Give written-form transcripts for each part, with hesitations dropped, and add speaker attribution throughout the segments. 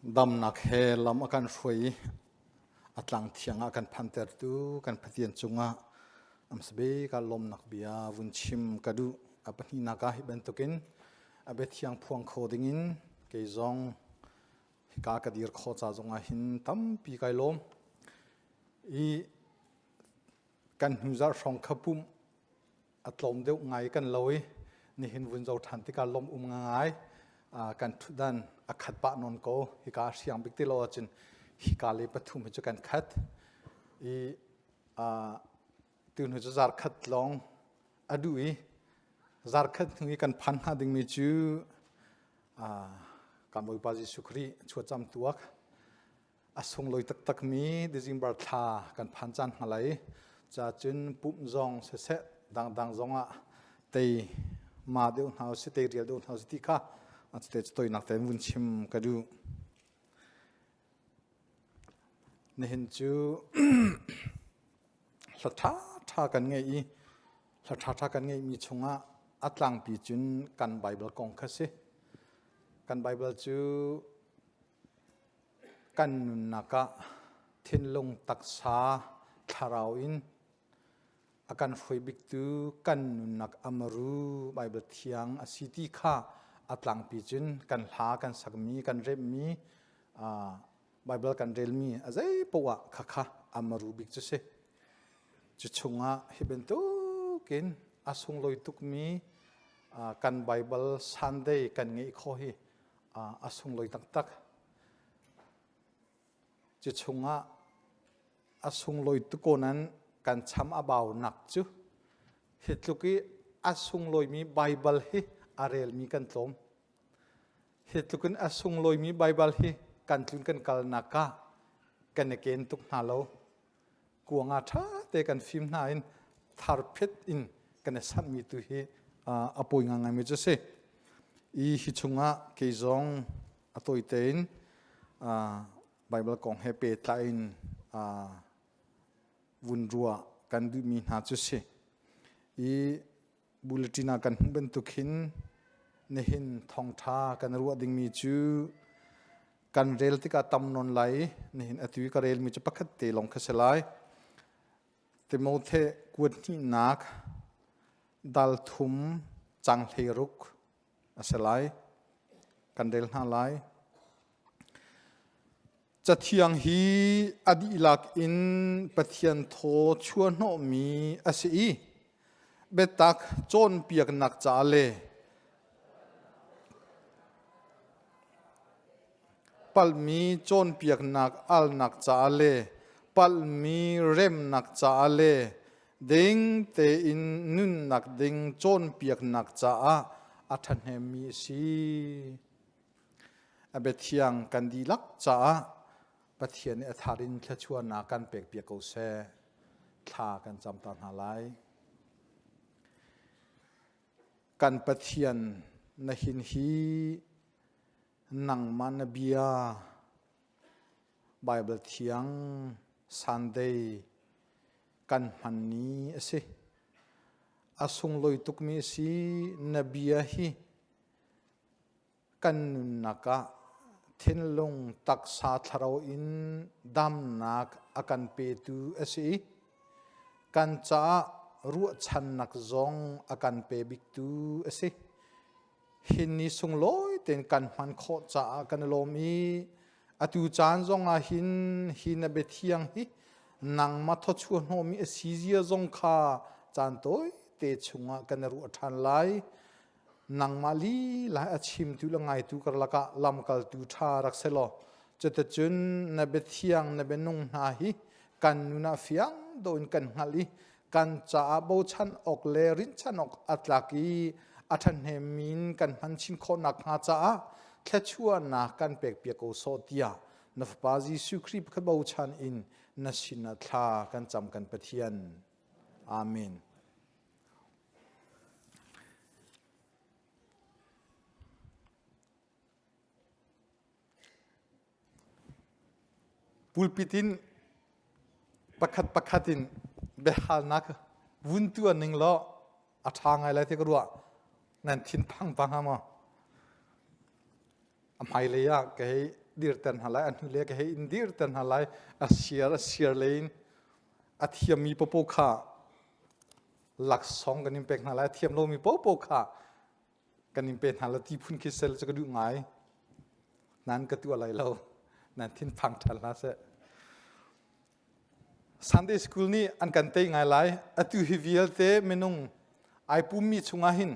Speaker 1: Damnak he lam a kan hruai i a tlang thiang ah kan phantertu kan Pathian cungah amsabe ka lawmnak bia vun chim ka duh. A pahnihnak ah hi bantukin a biathiang phuang kho dingin kei zong hika ka dir kho ca zongah hin tampi kai lawm. I kan hnu zarh hrawng kha pumh a tlawm deuh ngai kan lo i nihin vun zo ṭhan tikah lawm um ngai kan ṭhutdan a khat pah nawn ko. Hika a hriang bik ti lo ahcun hika le pathum hi cu kan khat i tu hnu cu zar khat lawng a duh i zar khat hnu i kan phan hnga dingmi cu kan Bawipa Jesuh Khrih chuacam tuak a sunglawi taktakmi December thla kan phan caan hna lai. Ca cun pumh zong siseh dangdang zong ah tei ma deuh hna usih, tei rial deuh hna usih ti kha te toinak tein vun chim ka duh. Nihin cu hla ṭha ṭha kan ngei i hla ṭha ṭha kan ngeihmi chungah a tlangpi cun kan Bible kong kha si. Kan Bible cu Kan nunnak ah thinlung, taksa, thlarau in a kan hruai biktu kan nunnak amaru Baibal thiang a si ti kha a tlangpi cun kan hla kan sakmi, kan remhmi, Baibal kan relmi a zei poah ah khakha amaru bik cu si. Cu chungah hi bantukin a sunglawi tukmi kan Baibal Sunday kan ngeih khawh hi a sunglawi taktak. Cu chungah a sunglawi tuk ko nan kan cham a bau nak cu hi tluk i a sunglawimi Baibal hi a relmi kan tlawm. Hi tluk in a sunglawimi Baibal hi kan tlun kan kalnak ah kan i ken tuk hna lo. Kuang ah ṭha te kan fim hna in tharphet in kan i sanhmi tu hi a pawi ngaingaimi cu a si. I hi chungah kei zong a tawi tein Baibal kong he pehtlai in vun ruah kan duhmi hna cu si. I bulletin ah kan hmuh bantuk hin nihin thawngṭha kan ruah dingmi cu kan rel tikah tam nawn lai i nihin atu i ka relmi cu pakhat te lawng kha si lai. Timote kuat hnihnak dal thum cang 16 a si lai. Kan rel hna lai. Cathiang hi a dihlak in Pathian thaw chuahhnawhmi a si i biatak cawnpiaknak ca le palhmi cawnpiaknak alnak caah le palhmi remnak caah le ding tein nunnak ding cawnpiaknak caah a ṭhahnemmi a si. A biathiang kan dihlak caah Pathian nih a thar in thluachuahnak kan pekpiak ko seh. Thla kan cam ta hna lai. Kan Pathian na hin hi nangmah na bia Bible thiang Sunday kan hman ni a si. A sunglawi tukmi a si. Na bia hi Kan nunnak ah thinlung taksa thlarau in damnak a kan petu a si i kan caah ruahchannak zong a kan pe biktu a si. Hi ni sunglawi tein kan hman khawh caah kan i lawm i atu caan zong ah hin hi na biathiang hi nangmah thawchuah hnawhmi a si zia zong kha caan tawite chungah kan i ruah ṭhan lai. Nangmah lila a chimtu le ngaitu karlak ah lamkaltu ṭha rak si law cuticun na biathiang na bianung hna hi kan nun ah fiang dawh in kan hngalh i kan caah bochan awk le rinhchan awk a tlak i a ṭhahnemmi in kan hman chin khawh nakhnga caah thluachuahnak kan pekpiak ko sawh tiah na Fapa Jesuh Khrih pakhat bochan in na sinah thla kan cam kan Pathian. Amen. Pulpit in pakhat pakhat in biahalnak vun tuah ning law a ṭha ngai lai ti ka ruah. Nan thin phang pa hnga maw? A hmailei ah kei. dirter hna lai, a hnulei ka hei in dirter hna lai, a siar a siar lei in a thiammi popo kha laksawng kan in pek hna lai, a thiam lomi popo kha kan in pe hna la ti phun khi sel cu ka duh ngai. Nan ka tuah lai lo. Nan thin phang ṭhan hlah seh. Sunday school nih an kan tei ngai lai. Atu hi vialte minung ai pummi chungah hin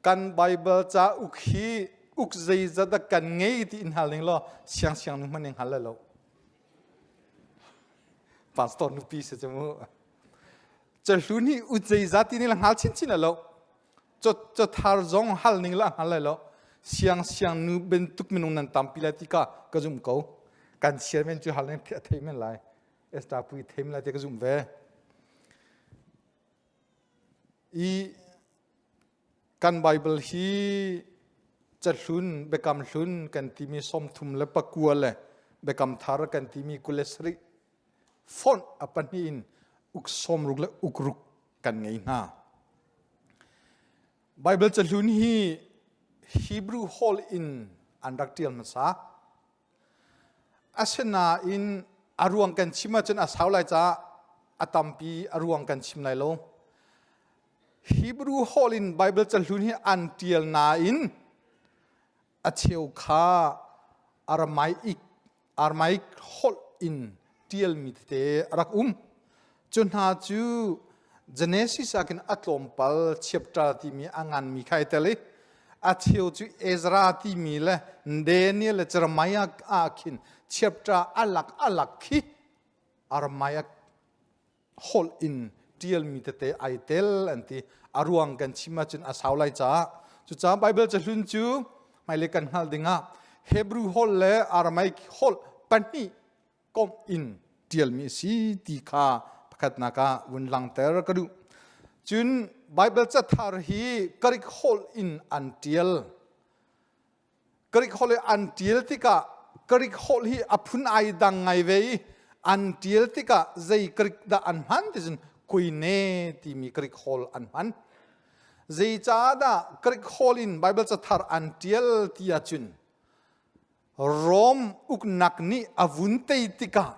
Speaker 1: kan Bible cauk hi uk zeizat dah kan ngei ti in hal ning law siang siang nu hmanh in hal lai lo. Pastor nupi si cu mu. Cahlun hi ut zeizat ti ning la hngal chinchin lo. Cathar zong hal ning la hngal lai lo. Siang siang nu bentuk minung nan tampi lai ti ka ka zum ko. Kan sian men cu hal ning a thei men lai. Esther pui thei men lai ti ka zum ve. I Kan Baibal hi cahlun, biakam hlun kan timi 39 le biakam thar kan timi 27 fonh a pahnih in uk sawmruk le uk ruk kan ngei hna. Baibal cahlun hi Hebrew holh in an rak ṭial hmasa. Asinain a ruang kan chim ahcun a sau lai caah a tampi a ruang kan chim lai lo. Hebrew holh in Baibal cahlun hi an ṭial nain a cheu kha Aramaic, Aramaic holh in ṭialmi tete a rak um. Cu hna cu Genesis ah khin a tlawmpal chapter timi a nganmi kha ai tel i a cheu cu Ezra timi le Daniel le Jeremiah ah khin chapter alak alak khi Aramaic holh in ṭialmi tete ai tel an ti. A ruang kan chim ahcun a sau lai caah. Cucaah Baibal cahlun cu hmailei kan hngalh dingah Hebrew holh le Aramaic holh pahnih komh in ṭialmi a si ti kha pakhatnak ah vun langhter ka duh. Cun Baibal cathar hi Greek holh in an ṭial. Greek holh i an ṭial tikah Greek holh hi a phun ai dang ngai ve i an ṭial tikah zei Greek dah an hman ti cun Koine timi Greek holh an hman. Zeicahdah Greek holh in Baibal cathar an ṭial ti ahcun Rom uknak nih a vun tei tikah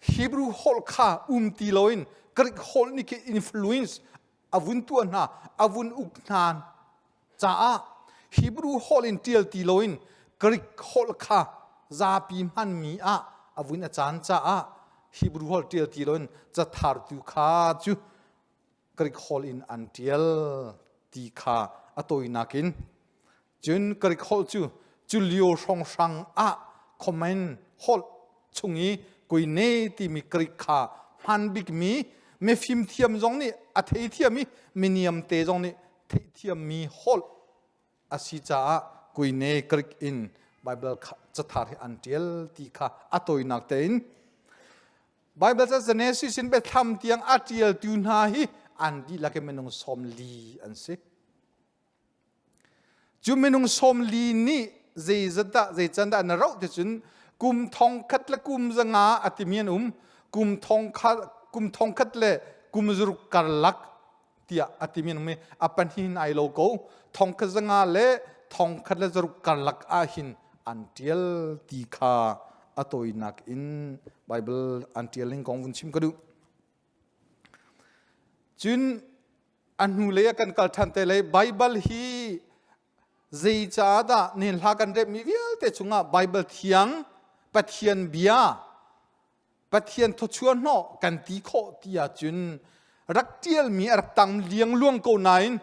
Speaker 1: Hebrew holh kha um ti loin Greek holh nih khi influence a vun tuah hna, a vun uk hna caah Hebrew holh in ṭial ti loin Greek holh kha zapi hmanmi ah a vun a caan caah Hebrew holh ṭial ti loin cathartu kha cu Greek holh in an ṭial ti kha a tawinak in Cun Greek holh cu cu lio hrawnghrang ah Common holh chung i Koine timi Greek kha hman bikmi mifimthiam zong nih a theithiam i miniamte zong nih theihthiammi holh a si caah Koine Greek in Baibal cathar hi an ṭial ti kha a tawinak tein Baibal ca Genesis in Biathlam tiang a ṭialtu hna hi an dihlak in minung 40 an si. Cu minung 40 nih zeizat dah zeican dah na rauh ti cun kum thong khat le kum zanga a timi an um kum thong khat kum thong khat le kum zaruk karlak tiah a timi an um i a pahnih ai lo ko thong khat zanga le thong khat le zaruk karlak ah hin an tial ti kha a tawinak in Bible an tial ning kong vun chim ka duh. Cun a hnulei ah kan kal ṭhan te lai Baibal hi zeicaah dah nihin hla kan remhmi vialte chungah Baibal thiang Pathian bia Pathian thawchuah hnawh kan ti khawh ti ahcun rak ṭialmi a rak tang liangluang ko nain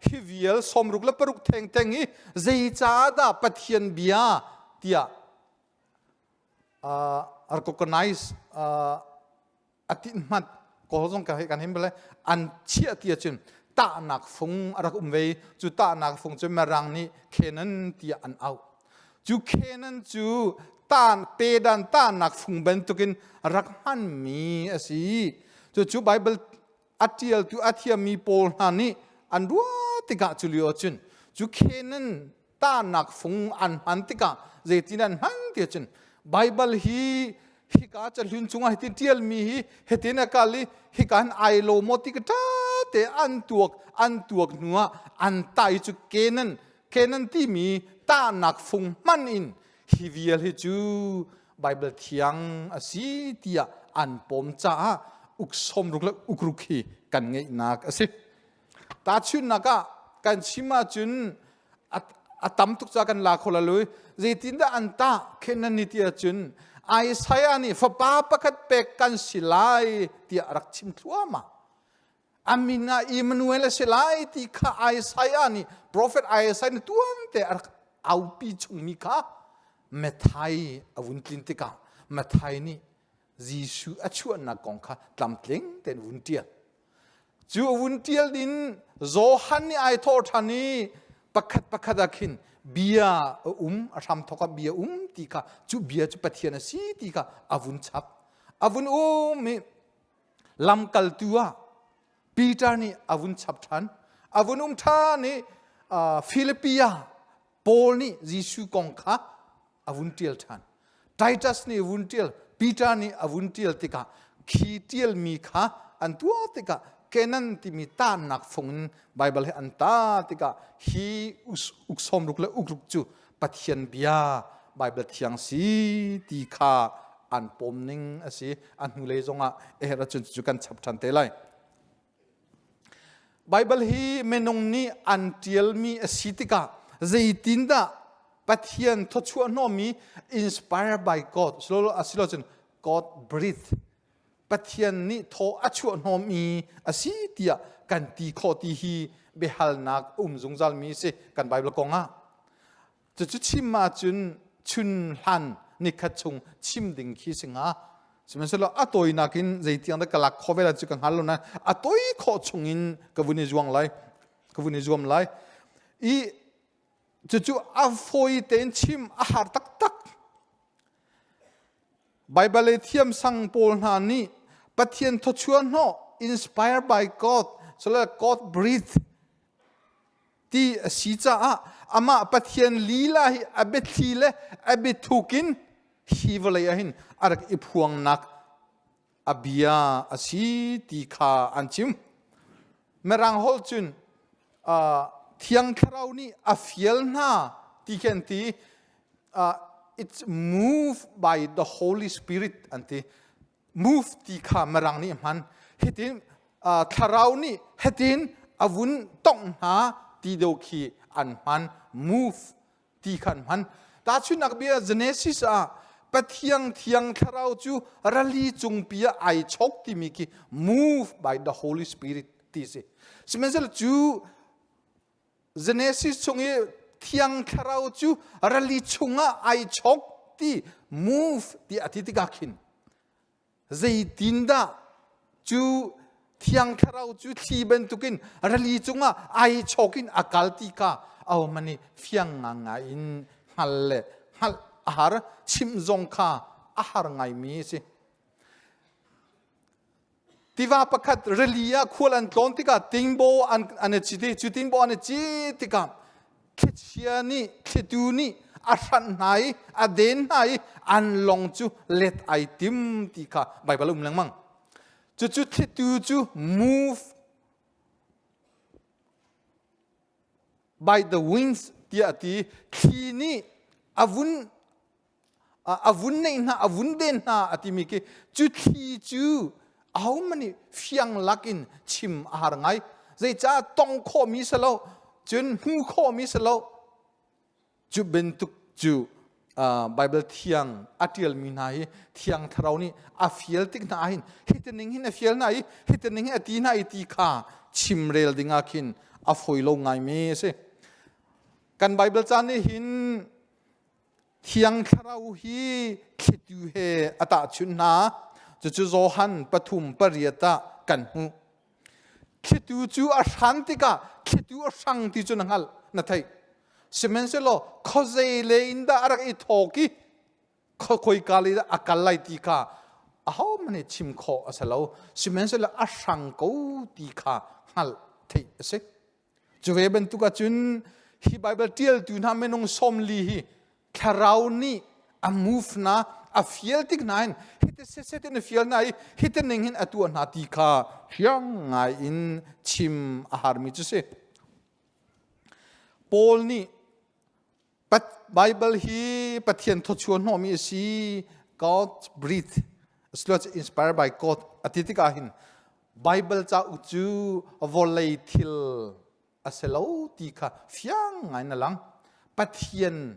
Speaker 1: hi vial 66 thengteng hi zeicaah dah Pathian bia tiah uh, recognize uh, a tinh hmanh kawl zong ka kan him bale an chiah ti ahcun tahnak fung a rak um ve cu tahnak fung cu mirang nih Canaan tiah an auh cu Canaan cu tan pedan tahnak fung bantukin rak hmanmi a si cucu Bible a ṭialtu a thiammi pawl hna nih an ruah tikah cu lio ahcun cu Canaan tahnak fung an hman tikah zeitin an hman ti ahcun Baibal hi hika cahlun chungah hitin ṭialmi hi hitin a kal i hika hin ai lo maw ti ka ṭha te an tuak an tuak hnuah an tai cu Canaan. Canon timi tahnak fung hman in hi vial hi cu Bible thiang a si tiah an pawm caah uk sawmruk le ukruk hi kan ngeihnak a si. Tahchunhnak ah kan chim ahcun a tam tuk ca kan la kho la lui. Zeitindah an tah Canaan ni ti ahcun Isaiah nih fapa pakhat pek kan si lai tiah a rak chim thluahmah. A min ah Emmanuel a si lai ti kha Isaiah nih prophet Isaiah nih tuante a rak aupi chungmi kha Matthai a vun tlin tikah Matthai nih Jesuh a chuahnak kong kha tlamtling tein vun ṭial. Cu a vun ṭial din Johan nih ai thawh ṭhan i pakhat pakhat ah khin bia a um, a hramthawk ah bia um ti kha cu bia cu Pathian a si ti kha a vun chap. A vun um i lamkaltu ah Peter nih a vun chap ṭhan. A vun um ṭhan i Philippi ah Paul nih Jesuh kong kha a vun ṭial ṭhan. Titus nih a vun ṭial, Peter nih a vun ṭial tikah khi ṭialmi kha an tuah tikah Kenan timi tahnak fung in Baibal he an ta tikah hi uk sawmruk le ukruk cu Pathian bia Baibal thiang si ti kha an pawm ning a si. A hnulei zongah eher ahcun cu kan chap ṭhan te lai. Baibal hi minung nih an ṭialmi a si tikah zeitindah Pathian thawchuah hnawhmi inspired by God asilocun God breathe Pathian nih thaw a chuah hnawhmi a si tiah kan ti khawh ti hi biahalnak um zungzalmi si kan Baibal kong ah. Cucu chim ahcun chun hlan nikhat chung chim ding khi si hnga. Sihmanhsehlaw a tawinak in zeitiang dah ka lak khawh ve lai cu ka hngal lo nain a tawi khawh chung in ka vun i zuang lai. Ka vun i zuam lai. I cucu a fawi tein chim a har taktak. Baibal i thiamsang pawl hna nih Pathian thawchuah hnawh inspired by God, so God breathe ti a si caah amah Pathian lila hi a biathli le a biathuk in hi vawlei ah hin a rak i phuangnak a bia a si ti kha an chim. Mirang holh cun Thiang Thlarau nih a fial hna ti khi an ti. It's moved by the Holy Spirit an ti. Move ti kha Mirang nih a hman. Hitin thlarau nih hitin a vun tongh hna ti do khi an hman. Move ti kha an hman. Tahchunhnak bia Genesis ah Pathian thiang thlarau cu rali cungpi ah ai chok timi khi move by the Holy Spirit ti si. Sihmanhsehlaw cu Genesis chung i thiang thlarau cu rali chungah ai chok ti move ti a ti tikah khin zeitindah cu thiang thlarau cu thli bantukin rali cungah ai chok in a kal ti kha ahohmanh nih fiang ngangai in hngal le hngalh a har chimh zong kha a har ngaimi a si. Tiva pakhat rili ah khual an tlawn tikah tingbo an an i cit i cu tingbo an i cit tikah thlichia nih thlitu nih a hranh hna i a den hna i an lawng cu let ai tim ti kha Baibal um lengmang. Cucu thlitu cu move by the winds tiah a ti. Thli nih a vun a vun neih hna a vun den hna a timi khi cu thli cu ahohmanh nih fiang lakin chim a har ngai zeicah tong khawhmi si lo cun hmu khawhmi si lo cu bantuk cu Bible thiang a ṭialmi hna hi thiang thlarau nih a fial tik hna ahhin hiti ning hin a fial hna i hiti ning hin a ti hna i ti kha chimrel dingah khin a fawi lo ngaimi a si kan Bible caan nih hin Thiang Thlarau hi thlitu he a tahchunh hna. Cucu Johan 3:8 ah kan hmuh. Thlitu cu a hran tikah thlitu a hrang ti cu na hngalh, na theih. Sihmanhsehlaw khuazei lei in dah a rak i thawk i khoika lei dah a kal lai ti kha ahohmanh nih chim khawh a si lo. Sihmanhsehlaw a hrang ko ti kha hngalh theih a si. Cu ve bantuk ahcun hi Baibal ṭialtu hna minung 40 hi thlarau nih a move na a fial tik hna hin hiti setset in a fial hna i hiti ning hin a tuah hna ti kha fiang ngai in chim a harmi cu si. Paul nih Bible hi Pathian thawchuah hnawhmi a si. God breathe. Asilo inspired by God a ti tikah hin Bible cauk cu vawlei thil a si lo ti kha fiang ngai na lang. Pathian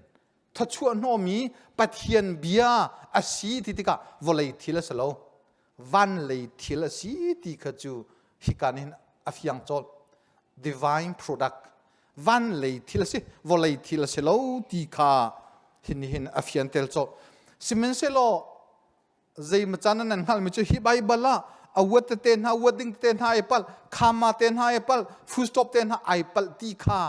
Speaker 1: thawchuah hnawhmi Pathian bia a si ti tikah vawlei thil a si lo. Van lei thil a si ti kha cu hika nih hin a fiang colh. Divine product van lei thil a si vawlei thil a si lo ti kha hin hin a fian tel cawh sihmanhsehlaw zeimaw can nan hngalhmi cu hi Bible ah a word tete hna wording tete hna ai palh comma te hna ai palh full stop te hna ai palh ti kha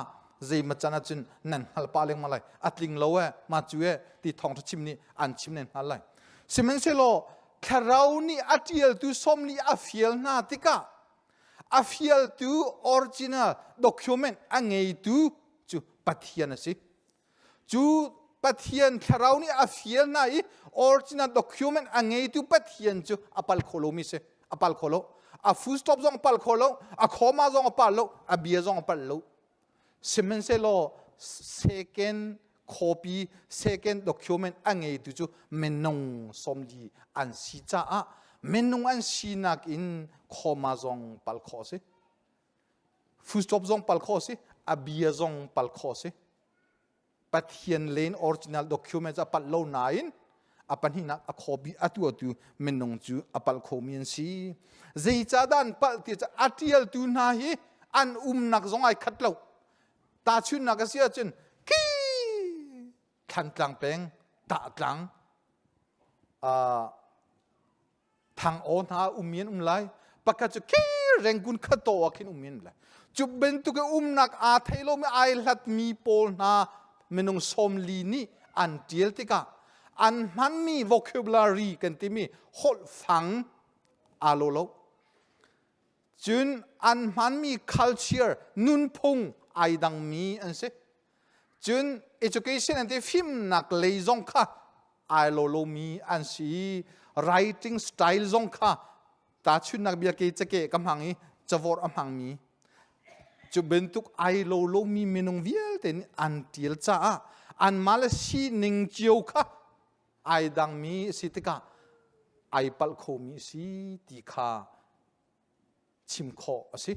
Speaker 1: zeimaw can ahcun nan hngal pah lengmang lai a tling lo e ma cu e ti thawngṭha chim nih an chim nan hngal lai sihmanhsehlaw thlarau nih a ṭialtu som nih a fial hna tikah A fialtu original document a ngeitu cu Pathian a si. Cu Pathian thlarau nih a fial hna i original document a ngeitu Pathian cu a pal kho lomi si. A pal kho lo. A full stop zong a pal kho lo, a comma zong a pal lo, a bia zong a pal lo. Sihmanhsehlaw second copy, second document a ngeitu cu minung sawmli an si caah minung an sinak in comma zong pal khawh a si. Full stop zong pal khawh a si. A bia zong pal khawh a si. Pathian len original documents a palh lo nain a pahnihnak a copy a tuahtu minung cu a palh khomi an si. Zeicahdah an palh ti cu a ṭialtu hna hi an umnak zong ai khat lo. Tahchunhnak a si ahcun khi Thlantlang peng, Tahtlang, thang aw hna um in um lai pakhat cu khi Rangoon khato ah khin um in lai cu bantuk i umnak aa thei lomi ai hlatmi pawl hna minung 40 nih an tial tikah an hmanmi vocabulary kan timi holh fang aa lo lo cun an hmanmi culture nunphung ai dangmi an si Cun education an ti fimnak lei zong kha ai lo lomi an si i writing style zong kha tahchunhnak bia ke cake ka hmang i cavor a hmangmi cu bantuk ai lo lomi minung vialte nih an tial caah anmah le sining cio kha ai dangmi a si tikah ai palh khomi a si ti kha chim khawh a si.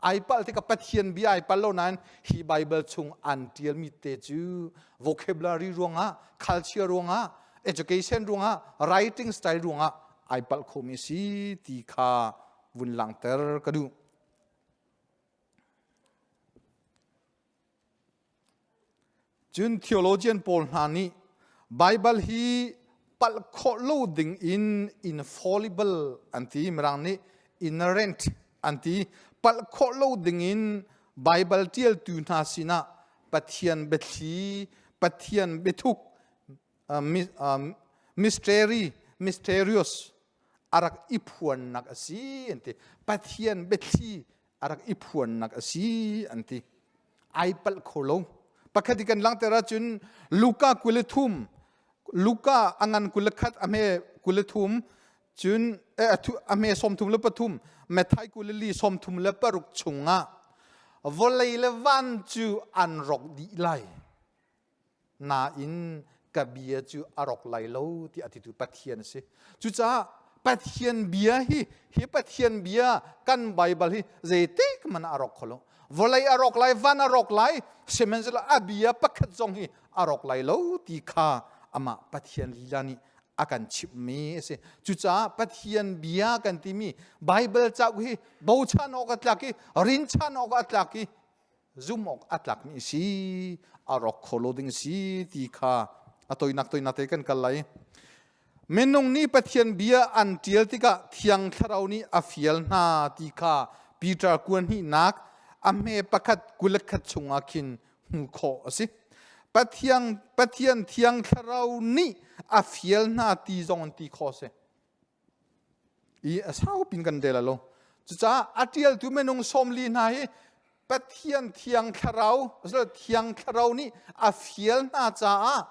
Speaker 1: Ai palh tikah Pathian bia ai palh lo nain hi Bible chung an ṭialmi te cu vocabulary ruangah, culture ruangah, education ruangah, writing style ruangah ai palh khomi a si ti kha vun langhter ka duh. Cun theologian pawl hna nih Baibal hi palh khawh lo ding in infallible an ti. Mirang nih inerrant an ti. Palh khawh lo ding in Baibal ṭialtu hna sinah Pathian biathli, Pathian biathuk, mystery, mysterious a rak i phuannak a si an ti. Pathian biathli a rak i phuannak a si an ti. Ai palh kho lo. Pakhat i kan langhter ahcun Luka 23 Luka a ngan 21 a hme 23 cun a hme 33 Matthai 24 36 chungah vawlei le van cu an rawk dih lai. Nain ka bia cu a rawk lai lo tiah a titu Pathian a si. Cucaah Pathian bia hi hi Pathian bia kan Baibal hi zeitik hmanh ah a rawk kho lo. Vawlei a rawk lai, van a rawk lai, sihmanhsehlaw a bia pakhat zong hi a rawk lai lo ti kha amah Pathian lila nih a kan chimhmi a si. Cucaah Pathian bia kan timi Baibal cauk hi bochan awk a tlak i rinchan awk a tlak i zum awk a tlakmi a si a rawk kho lo ding a si ti kha a toinak toinak te kan kal lai minung nih Pathian bia an ṭial tikah thiang thlarau nih a fial hna ti kha Peter kuan hnihnak a hme pakhat 21 chungah khin hmuh khawh a si Pathian Pathian thiang thlarau nih a fial hna ti zong in ti khawh a si i a saupin kan rel lo. Cucaah a ṭialtu minung 40 hna hi Pathian thiang thlarau thiang thlarau nih a fial hna caah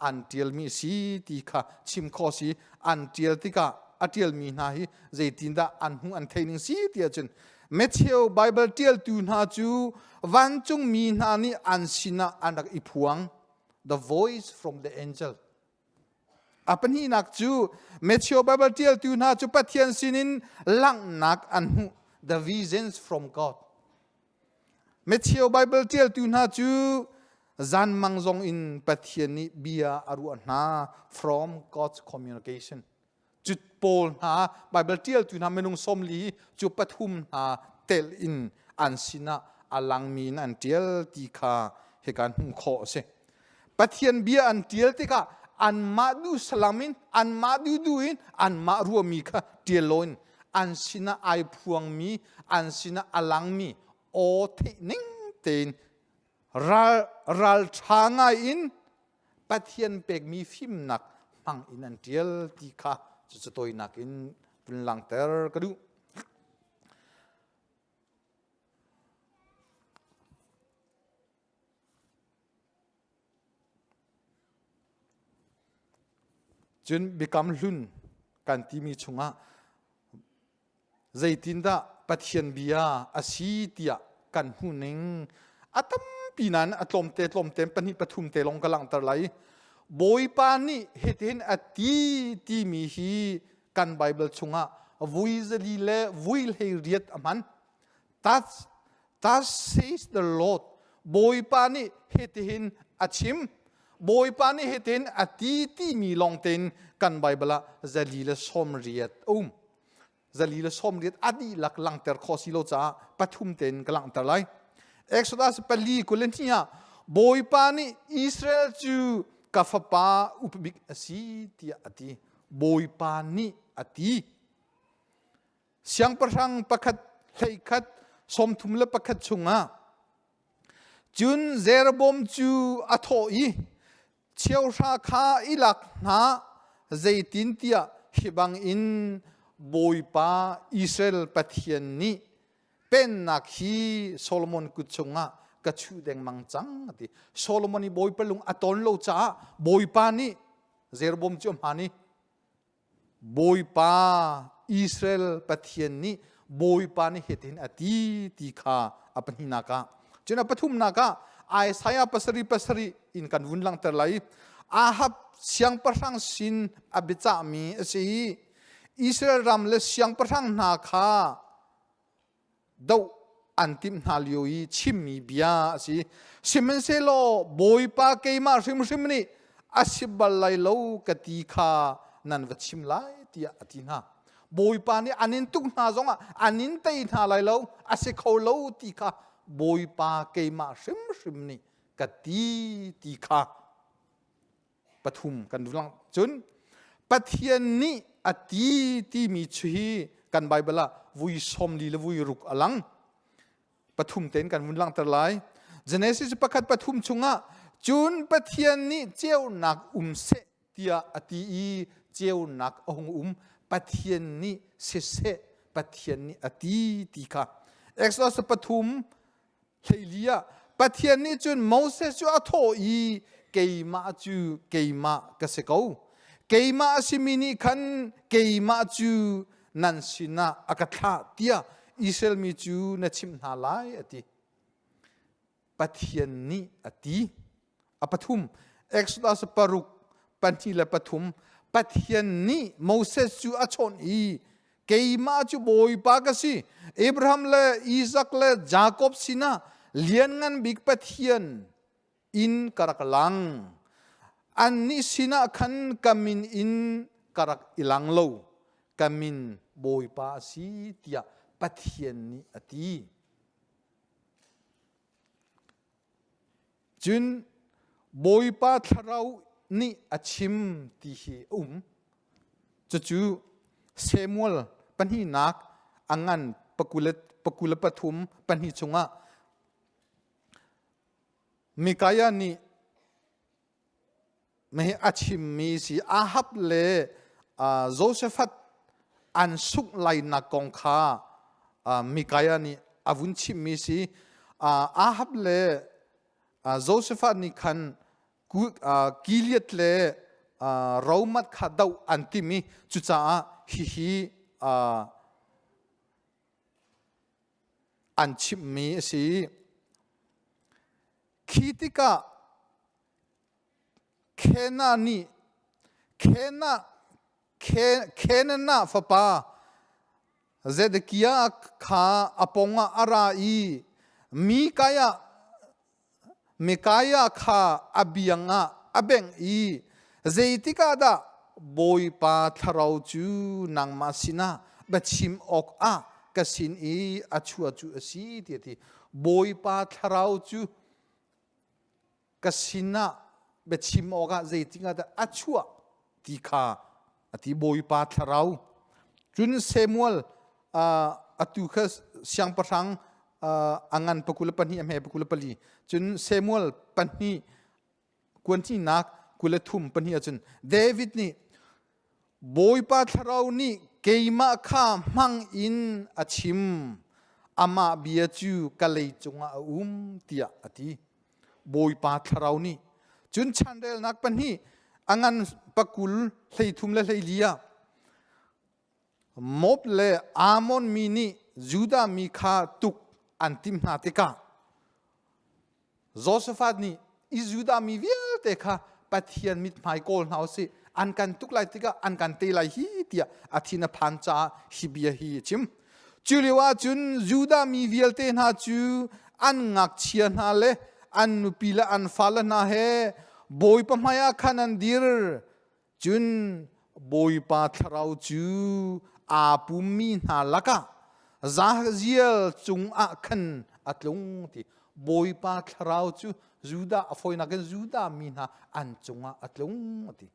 Speaker 1: an ṭialmi a si ti kha chim khawh si an ṭial tikah a ṭialmi hna hi zeitindah an hmuh an theih ning si ti ahcun Matthew Bible ṭialtu hna cu vancungmi hna nih an sinah an rak i phuang. The voice from the angel. A pahnihnak cu Matthew Bible ṭialtu hna cu Pathian sinin langhnak an hmuh. The visions from God. Matthew Bible ṭialtu hna cu zanmang zong in Pathian nih bia a ruah hna from God's communication. Cu pawl hna Bible ṭialtu hna minung 40 cu pathum hna tel in an sinah a langmi in an ṭial ti kha hika hmuh khawh a si. Pathian bia an ṭial tikah anmah duh salam in anmah duhduh in anmah ruahmi kha ṭial loin an sinah ai phuangmi an sinah a langmi aw theih ning tein ral ralṭha ngai in Pathian pekmi fimnak hmang in an ṭial ti kha cucu tawinak in vun langhter ka duh. Cun Biakam Hlun kan timi chungah zeitindah Pathian bia a si tiah kan hmuhning a tampi nain a tlawmte tlawmte pahnih pathum te lawng ka langhter lai. Bawipa nih hitin a ti timi hi kan Bible chungah vui zali le vui hlei riat a hman. Thus, thus says the Lord. Bawipa nih hitihin a chim. Bawipa nih hitihin a ti timi lawng tein kan Bible ah zali le sawm riat a um. Zali le sawm riat a dihlak langhter khawh si lo caah pathum tein ka langhter lai. Exodus pali 22 ah Bawipa nih Israel cu ka fapa upabik a si tiah a ti. Bawipa nih a ti. Siangpahrang pakhat 11 31 chungah cun Jeroboam cu a thawh i cheuhra kha i lak hna zeitintiah hi bangin Bawipa Israel Pathian nih pennak hi Solomon kut chungah ka chuh dengmang cang a ti. Solomon i Bawipa lung a ton lo caah Bawipa nih Jeroboam cu a hmaan i Bawipa Israel Pathian nih Bawipa nih hitin a ti ti kha a pahnihnak ah cun a pathumnak ah Isaiah pasarih pasarih in kan vun langhter lai Ahab siangpahrang sin a biacahmi a si i Israel ram le siangpahrang hna kha doh an timh hna lio i chimmi bia a si. Sihmanhsehlaw Bawipa keimah hrimhrim nih a si bal lai lo ka ti kha nan va chim lai tiah a ti hna. Bawipa nih an in tuk hna zongah an in tei hna lai lo, a si kho lo ti kha Bawipa keimah hrimhrim nih ka ti ti kha pathum kan lang cun Pathian nih a ti timi chu hi kan Bible ah vui 40 le vui ruk a lang pathum tein kan vun langhter lai Genesis pakhat pathum chungah cun Pathian nih ceunak um seh tiah a ti i ceunak a hung um Pathian nih siseh Pathian nih a ti ti kha Exodus pathum 14 ah Pathian nih cun Moses cu a thawh i keimah cu keimah ka si ko. Keimah a simi nih khan keimah cu nan sinah a ka thlah tiah Israel mi cu na chimh hna lai a ti. Pathian nih a ti. A pathum Exodus paruk pahnih le pathum Pathian nih Moses cu a chawnh i keimah cu Bawipa ka si Abraham le Isaac le Jakob sinah lianngan bik Pathian in ka rak lang annih sinah khan ka min in ka rak i lang lo ka min Bawipa a si tiah Pathian nih a ti Cun Bawipa Thlarau nih a chim ti hi a um. Cucu Samuel pahnihnak a ngan 23 pahnih chungah Mikaiah nih Mei a chimmi si Ahab le Josaphat an sungh lainak kong kha Mikaiah nih a vun chimmi si. Ahab le Josaphat nih khan Gilead le Ramoth kha doh an timh i cucaah hihi an chimhmi a si. Khi tikah. Kena nih Kena Kenanah fapa Zedekiah kha a pongah a ra i Mikaiah Mikaiah kha a biang ah a bengh i zeitik ah dah Bawipa thlarau cu nangmah sinah biachim awkah ka sin i a chuah cu a si tiah a ti. Bawipa thlarau cu ka sinah biachim awkah zeitik ah dah a chuah ti kha a ti Bawipa thlarau. Cun Samuel atu kha siangpahrang a ngan pakul pahnih a hme pakul pali cun Samuel pahnih kuanṭinak 23 pahnih ahcun David nih Bawipa thlarau nih keimah kha hmang in a chim amah bia cu ka lei cungah a um tiah a ti Bawipa thlarau nih cun chanrelnak pahnih a ngan pakul 13 le 14 ah Moab le Ammon mi nih Judah mi kha tuk an timh hna tikah Josaphat nih i Judah mi vialte kha Pathian mithmai kawl hna usih an kan tuk lai tikah an kan tei lai hi tiah a thin a phan caah hi bia hi a chim. Cu lio ah cun Judah mi vialte hna cu an ngakchia hna le an nupi le an fale hna he Bawipa hmaiah khan an dir. Cun Bawipa thlarau cu aa pummi hna lakah Jahaziel cungah khan a tlung ti. Bawipa thlarau cu Judah a fawinak in Judah mi hna an cungah a tlung a ti.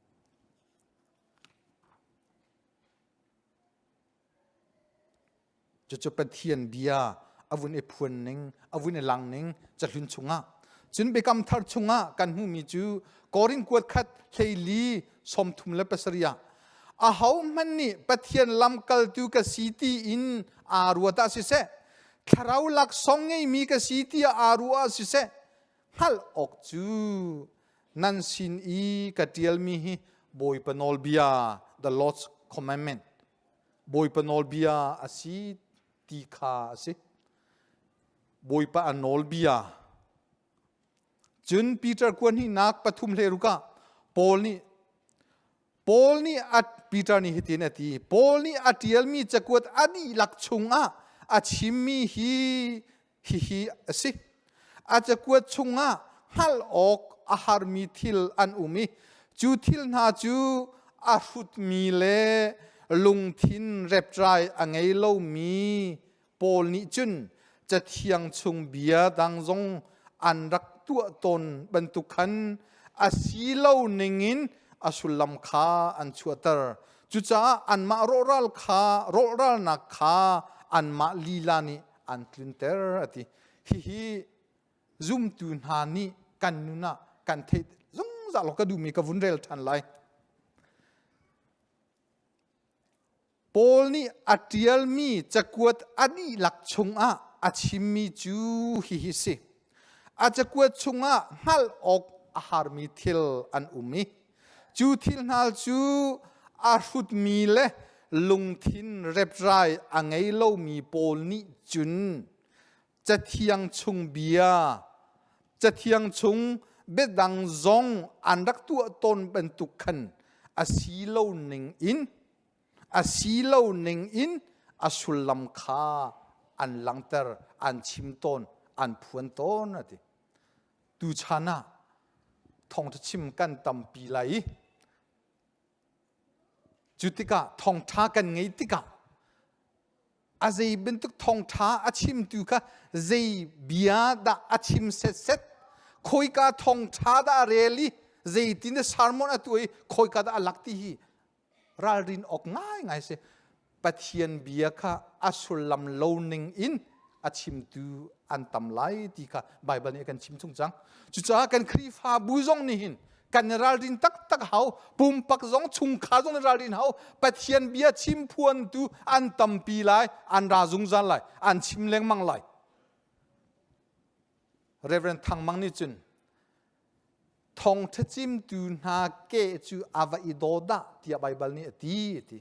Speaker 1: Cucu Pathian bia a vun i phuan ning, a vun i lang ning cahlun chungah. Cun Biakam Thar chungah kan hmuhmi cu Korin kuat khat 14 37 ah ahohmanh nih Pathian lamkaltu ka si ti in aa ruat ah siseh, thlarau laksawng ngeimi ka si tiah aa ruah ah siseh, hngalh awk cu nan sin i ka ṭialmi hi Bawipa nawlbia, the Lord's commandment, Bawipa nawlbia a si ti kha a si. Bawipa a nawlbia. Cun Peter kuan hnihnak pathum hle ruk ah Paul nih Paul nih a Peter nih hitin a ti Paul nih a ṭialmi cakuat a dihlak chungah a chimmi hi hihi a si. A cakuat chungah hngalh awk a harmi thil an um i cu thil hna cu a hrutmi le lungthin reprai a ngei lomi pawl nih cun cathiang chung bia dang zong an rak tuah tawn bantuk khan a si lo ningin a sullam kha an chuahter. Cucaah anmah rawhral kha rawhralnak kha anmah lila nih an tlunter a ti. Hihi zumtu hna nih kan nun ah kan theih zungzal ka duhmi ka vun rel ṭhan lai. Paul nih a ṭialmi cakuat a dihlak chungah a chimmi cu hihi si. A cakuat chungah hngalh awk a harmi thil an um i cu thil hna cu a hrutmi le lungthin reprai a ngei lomi pawl nih cun Cathiang chung bia, Cathiang chung biadang zong an rak tuah tawn bantuk khan a si lo ning in a si lo ning in a sullam kha an langhter, an chim tawn, an phuan tawn a ti. Tuchan ah thawngṭha chim kan tampi lai i cu tikah thawngṭha kan ngei tikah a zei bantuk thawngṭha a chimtu kha zei bia dah a chim setset khawika thawngṭha dah a rel i zeitin dah sermon a tuah i khawika dah a lak ti hi ralrin awk ngaingai si Pathian bia kha a sullam lo ning in a chimtu an tam lai ti kha Baibal nih a kan chim chung cang. Cucaah kan Khrihfabu zong nih hin kan i ralrin taktak hau pumpak zong chungkhar zong i ralrin hau Pathian bia chim phuantu an tampi lai an ra zungzal lai an chim lengmang lai Reverend Thang Mang nih cun thawngṭha chimtu hna ke cu a va i daw dah tiah Baibal nih a ti a ti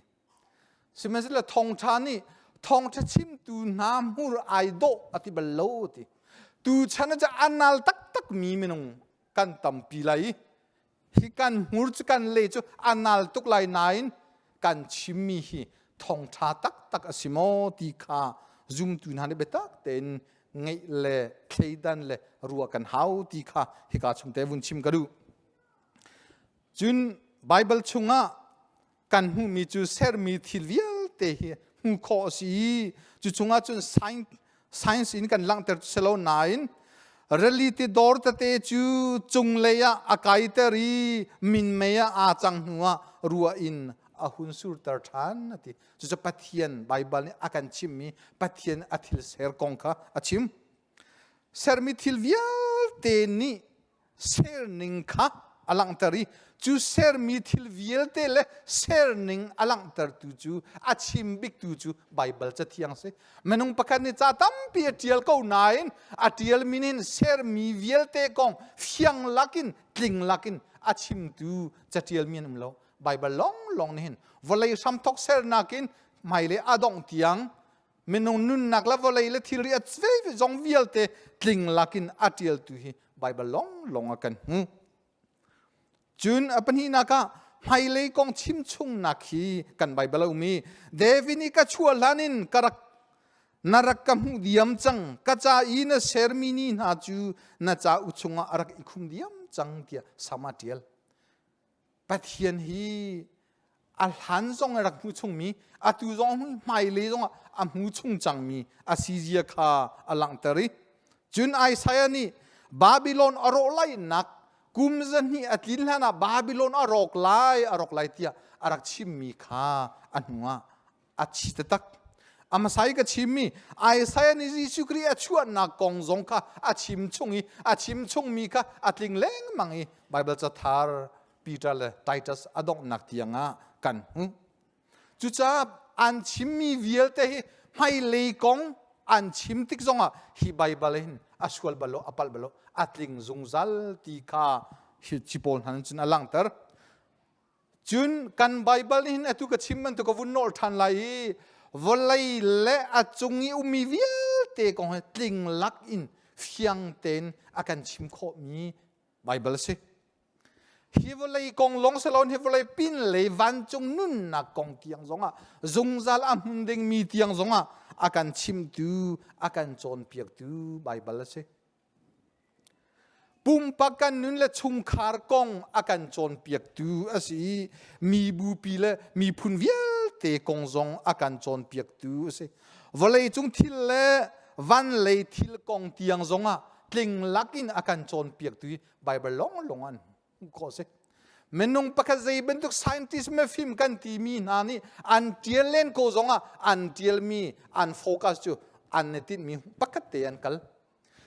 Speaker 1: sihmanhsehlaw thawngṭha nih thawngṭha chimtu hna hmur ai dawh a ti bal lo a ti tuchan ah a nal taktak mi minung kan tampi lai i. Hi kan hmur cu kan le cu a nal tuk lai nain kan chimmi hi thawngṭha taktak a si maw ti kha zumtu hna nih biatak tein ngeih le thleidan le ruah kan hau ti kha hika chung te vun chim ka duh. Cun Baibal chungah kan hmuhmi cu sermi thil vialte hi hmuh khawh a si i cu chungah cun science in kan langhter cu si lo nain rili ti dawr tete cu cunglei ah a kaiter i minmei ah aa cang hnuah ruah in a hun surter ṭhan a ti. Cucu Pathian Baibal nih a kan chimmi Pathian a thil ser kong kha a chim. Sermi thil vialte nih serning kha a langhter i cu sermi thil vialte le serning a langhtertu cu a chim biktu cu Baibal Cathiang si. Minung pakhat nih ca tampi a ṭial ko nain a ṭialmi nih sermi vialte kong fiang lakin tling lakin a chimtu caṭialmi an um lo. Baibal lawnglawng nih hin vawlei hramthok sernak in hmailei a dongh tiang minung nunnak le vawlei le thilri a zong vialte tling lakin a ṭialtu hi Baibal lawnglawng a kan hmu. Cun a pahnihnak ah hmailei kong chimchungnak hi kan Baibal a um i David nih ka chuah hlan in ka rak na rak ka hmuh diam cang ka ca i na sermi ni hna cu na ca u chungah a rak i khum diam cang tiah Sam a ṭial. Pathian hi a hlan zong a rak hmu chungmi atu zong hmailei zong a hmu chung cangmi a si zia kha a langhter i cun Isaiah nih Babylon a rawh lainak kum zahnih a tlin hlan ah Babylon a rawk lai a rawk lai tiah a rak chimmi kha a hnuah a chi taktak. A hmasa i ka chimmi Isaiah nih Jesuh Khrih a chuahnak kong zong kha a chim chung i a chim chungmi kha a tling lengmang i Baibal cathar Peter le Titus a donghnak tiangah kan hmuh. Cucaah an chimmi vialte hi hmailei kong an chim tik zongah hi Baibal hin a sual bal lo, a palh bal lo, a tling zungzal ti kha hi ci pawl hna cun a langhter. Cun kan Baibal nih hin atu ka chim bantuk ka vun nawl ṭhan lai i vawlei le a cung i ummi vialte kong hi tling lak in fiang tein a kan chim khawhmi Baibal a si. Hi vawlei kong lawng si loin hi vawlei pinlei vancung nunnak kong tiang zongah zungzal a hmun dingmi tiang zongah a kan chimtu, a kan cawnpiaktu Baibal a si. Pumpak kan nun le chungkhar kong a kan cawnpiaktu a si i mi bupi le miphun vialte kong zong a kan cawnpiaktu a si. Vawleicung thil le van lei thil kong tiang zongah tling lakin a kan cawnpiaktu hi Baibal lawnglawng an hmuh khawh a si. Minung pakhat zei bantuk scientist mifim kan timi hna nih an ṭial len ko zongah an ṭialmi an focus cu an i tinhmi pakhat te an kal.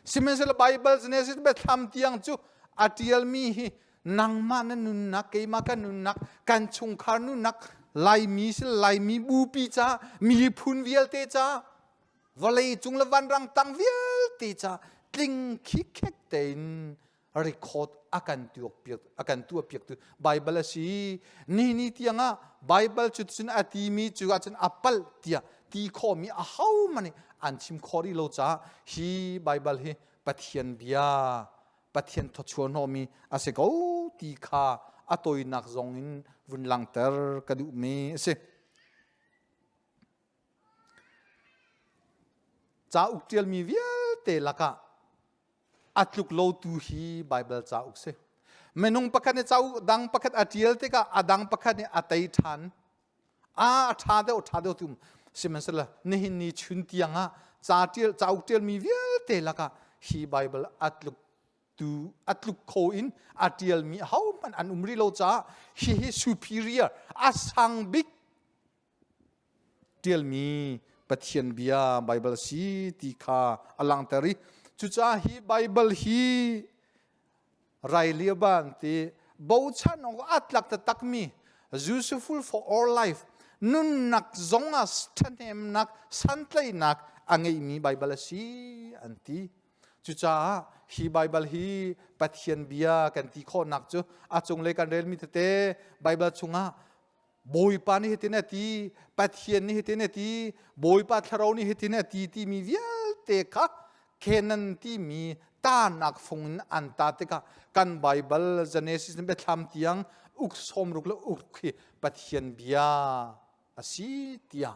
Speaker 1: Sihmanhsehlaw Baibal Genesis biathlam tiang cu a ṭialmi hi nangmah na nunnak, keimah ka nunnak, kan chungkhar nunnak, Laimi si Laimi bupi ca, miphun vialte ca, vawlei cung le vanrang tang vialte ca tling khikhek tein record a kan tuak a kan tuah piaktu Bible a si. Ni ni tiangah Bible cu cun a timi cu ahcun a palh tiah ti khawhmi a hohmanh nih an chim khawh rih lo caah hi Bible hi Pathian bia Pathian thawchuah hnawhmi a si ko ti kha a tawinak zong in vun langhter ka duhmi a si. Cauk ṭialmi vialte lakah a tluk lotu hi Baibal cauk si. Minung pakhat nih cauk dang pakhat a ṭial tikah a dang pakhat nih a tei ṭhan. A ṭha deuh ṭha deuh tum. Sihmanhsehlaw nihin ni chun tiang ah ca ṭial cauk ṭialmi vialte lakah hi Baibal a tluk tu a tluk kho in a ṭialmi ahohmanh an um rih lo caah hihi superior a sang bik ṭialmi Pathian bia Baibal a si ti kha a langhter i cucaah hi Baibal hi Riley ban ti bochan awk a tlak taktakmi useful for all life nunnak zong ah ṭhahnemnak santlaihnak a ngeimi Baibal a si an ti. Cucaah hi Baibal hi Pathian bia kan ti khawhnak cu a cunglei kan relmi tete Baibal chungah Bawipa nih hitin a ti, Pathian nih hitin a ti, Bawipa thlarau nih hitin a ti timi vialte kha Canaan timi Tanak fung in an ta tikah kan Baibal Genesis biathlam tiang uk 60 le uk hi Pathian bia a si tiah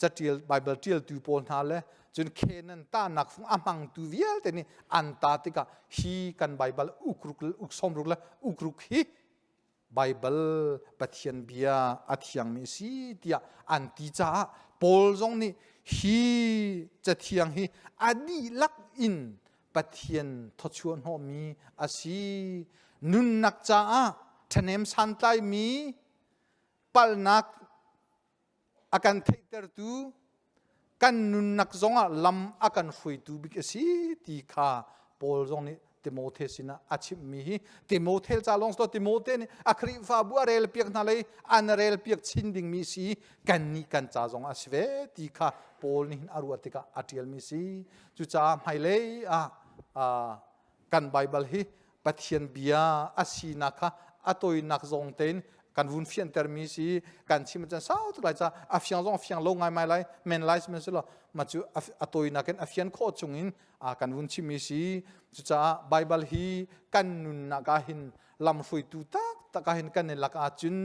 Speaker 1: catial Baibal ṭialtu pawl hna le cun Canaan tahnak fung a hmangtu vialte nih an ta tikah hi kan Baibal ukruk uk 60 le ukruk hi Baibal Pathian bia a thiangmi a si tiah an ti caah Paul zong nih hi cathiang hi a dihlak in Pathian thawchuah hnawhmi a si. Nunnak caah ṭhahnem santlaimi palhnak a kan theihtertu kan nunnak zongah lam a kan hruaitu bik a si ti kha Paul zong nih Timote sinah a chimhmi hi Timote ca lawng si Timote nih a Khrihfabu a rel piak hna lei an rel piak chin dingmi si kannih kan ca zong a si ve ti kha Paul nih a ruah tikah a ṭialmi si. Cucaah hmailei ah kan Baibal hi Pathian bia a sinak kha a tawinak zong tein kan vun fiantermi si. Kan chim cun sau tuk lai ca a fiang zong fiang lo ngai mai lai men lai sihmanhsehlaw ma cu a tawinak in a fian khawh chung in kan vun chimmi si. Cucaah Baibal hi kan nunnak ah hin lamhruaitu taktak ah hin kan i lak ahcun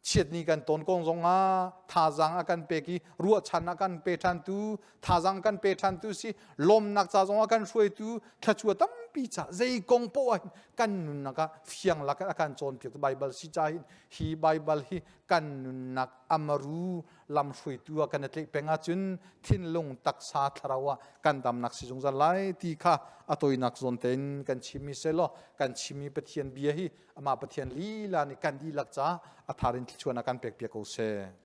Speaker 1: chiatni kan ton kong zongah thazaang a kan pek i ruahchan a kan pe ṭhantu, thazaang kan pe ṭhantu si, lawmnak ca zongah kan hruaitu, thluachuah tampi ca zei kong poah hin kan nunnak ah fiang lak a kan cawnpiak Baibal si ca hin hi Baibal hi kan nunnak amaru lamhruaitu ah kan i tlaih peng ahcun thinlung, taksa, thlarau ah kan damnak si zungzal lai ti kha a tawinak zawn tein kan chimmi selaw kan chimmi Pathian bia hi amah Pathian lila nih kan dihlak caah a thar in thluachuahnak kan pek piak ko seh.